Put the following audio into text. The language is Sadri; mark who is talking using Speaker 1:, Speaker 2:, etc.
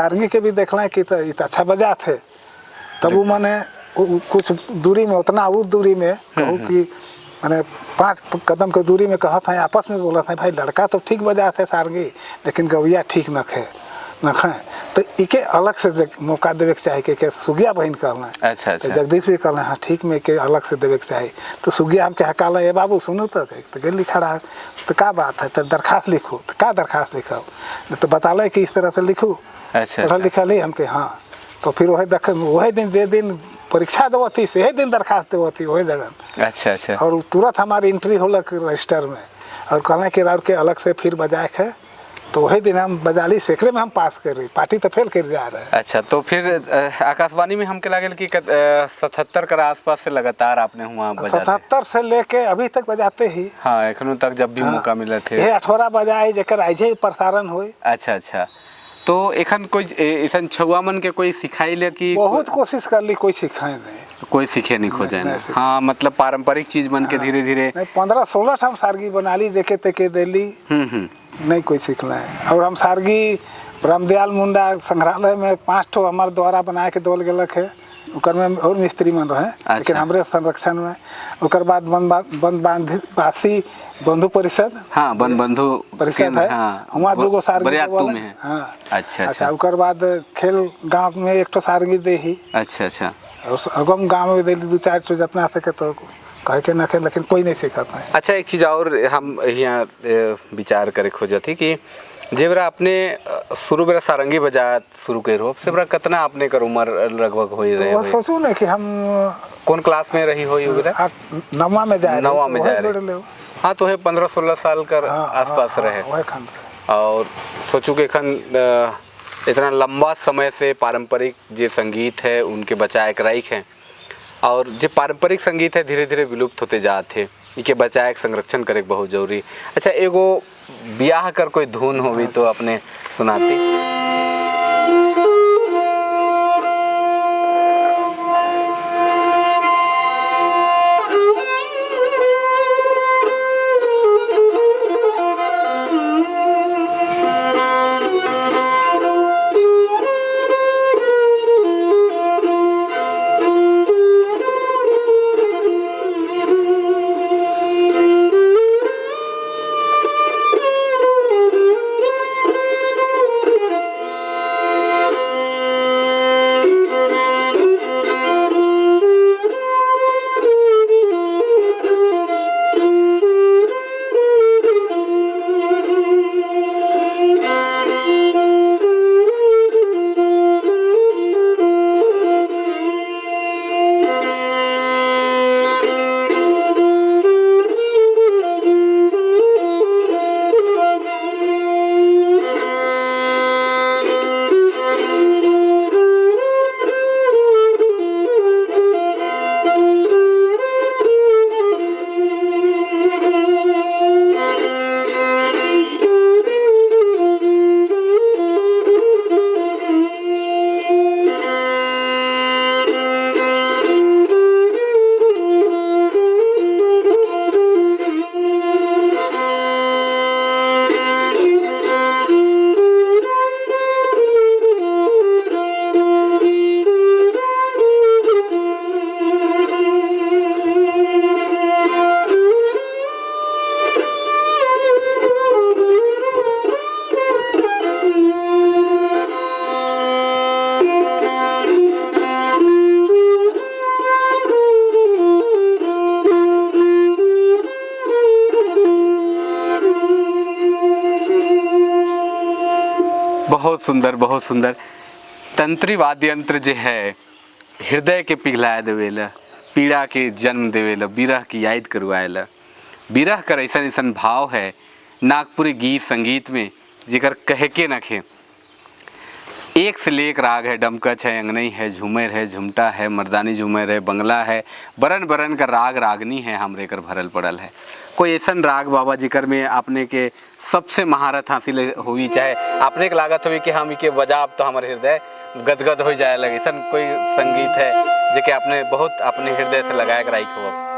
Speaker 1: सारंगी के भी देखल कि तो ई तो अच्छा बजात है। तब वो माने कुछ दूरी में, उतना वो दूरी में कहूँ कि माने 5 कदम के दूरी में कहत हैं, आपस में बोलत हैं, भाई लड़का तो ठीक बजात है सारंगी, लेकिन गवैया ठीक नखे नखे, तो इके अलग से मौका देवे के चाही। के सुगिया बहन कहल।
Speaker 2: अच्छा अच्छा।
Speaker 1: तो जगदीश भी कहल, हाँ ठीक में के अलग से देवे के चाही। तो सुगिया हमके हकाल, ए बाबू सुनू, तो गेली खड़ा, तो का बात है? तो दरखास्त लिखू। तो का दरखास्त लिखब? तो बताल कि इस तरह से लिखू।
Speaker 2: अच्छा,
Speaker 1: पढ़ल लिखल ही हमके। हाँ, तो फिर वही देख वही दिन जे दिन परीक्षा देवती से दिन दरखास्त देवती वही जगह।
Speaker 2: अच्छा अच्छा।
Speaker 1: और तुरंत हमारी एंट्री होलक रजिस्टर में और कहना कि और के अलग से फिर बजाए है। तो वही दिन हम बजाली, सेकरे में हम पास कर रही, पार्टी तो फेल कर जा रहे हैं।
Speaker 2: अच्छा, तो फिर आकाशवाणी में हमके लागल कि 77 के आसपास से लगातार आपने हुआ बजाते।
Speaker 1: 77 से लेके अभी तक बजाते ही।
Speaker 2: हाँ, एखनों तक जब भी मौका मिला थे।
Speaker 1: ये अठोरा बजाए जेकर आइजे प्रसारण हुई।
Speaker 2: अच्छा अच्छा। तो एखन कोई ऐसा छुआ मन के कोई सिखाई ले कि
Speaker 1: बहुत कोशिश कर ली, कोई सिखाए नहीं,
Speaker 2: कोई सीखे नहीं खोजे ना। हाँ, मतलब पारंपरिक चीज मन के धीरे धीरे।
Speaker 1: 15-16 हम सारगी बना ली, देखे तेके देली, नहीं कोई सीखना है। और हम सारगी रामदयाल मुंडा संग्रहालय में 5 ठो हमारे द्वारा बना के दोल गलक है, उकर में और मिस्त्री मन रहे।
Speaker 2: अच्छा।
Speaker 1: लेकिन हमरे संरक्षण में। उकर बाद वन बासी बंधु परिषद।
Speaker 2: हाँ, वन बंधु
Speaker 1: परिषद है।
Speaker 2: हाँ,
Speaker 1: हुआ 2 सारंगी
Speaker 2: में है।
Speaker 1: हाँ।
Speaker 2: अच्छा अच्छा।
Speaker 1: उकर बाद खेल गांव में 1 ठो सारंगी दे ही।
Speaker 2: अच्छा अच्छा।
Speaker 1: और अगम गांव में दे 2-4 ठो जितना सके तो कहे के न के, लेकिन कोई नहीं सीखता है।
Speaker 2: अच्छा, एक चीज़ और हम यहाँ विचार करे खोजत थी कि जेबरा अपने शुरू बेरा सारंगी बजा शुरू कर हो, से बरा कितना अपने कर उम्र लगभग हो रहे?
Speaker 1: तो सोचू ना कि हम
Speaker 2: कौन क्लास में रही हो बेरा?
Speaker 1: 9वां में जाए।
Speaker 2: 9वां में जाए रहे। हाँ, तो है 15-16 साल कर आसपास रहे। और सोचू के एखन इतना लंबा समय से पारंपरिक जो संगीत है उनके बचाए के राइक है, और जो पारंपरिक संगीत है धीरे धीरे विलुप्त होते जाते, इके बचाए के संरक्षण करे बहुत जरूरी। अच्छा, एगो ब्याह कर कोई धुन होगी तो अपने सुनाती। बहुत सुंदर, बहुत सुंदर। तंत्री वाद्य यंत्र जो है हृदय के पिघलाए देवेला, पीड़ा के जन्म देवेला, विरह की याद करवाएला। विरह कर ऐसा ऐसा भाव है नागपुरी गीत संगीत में जेकर कह के नखे। एक से लेक राग है, डमकच है, अंगनई है, झूमर है, झुमटा है, मर्दानी झूमर है, बंगला है, बरन बरन का राग रागनी है हमरे कर भरल पड़ल है। कोई ऐसा राग बाबा जिकर में आपने के सबसे महारत हासिल हुई, चाहे आपने के लागत हुई कि हम इके बजाब तो हमारे हृदय गदगद हो जाए लगे, ऐसा कोई संगीत है जेके आपने बहुत अपने हृदय से लगाए के राख हो?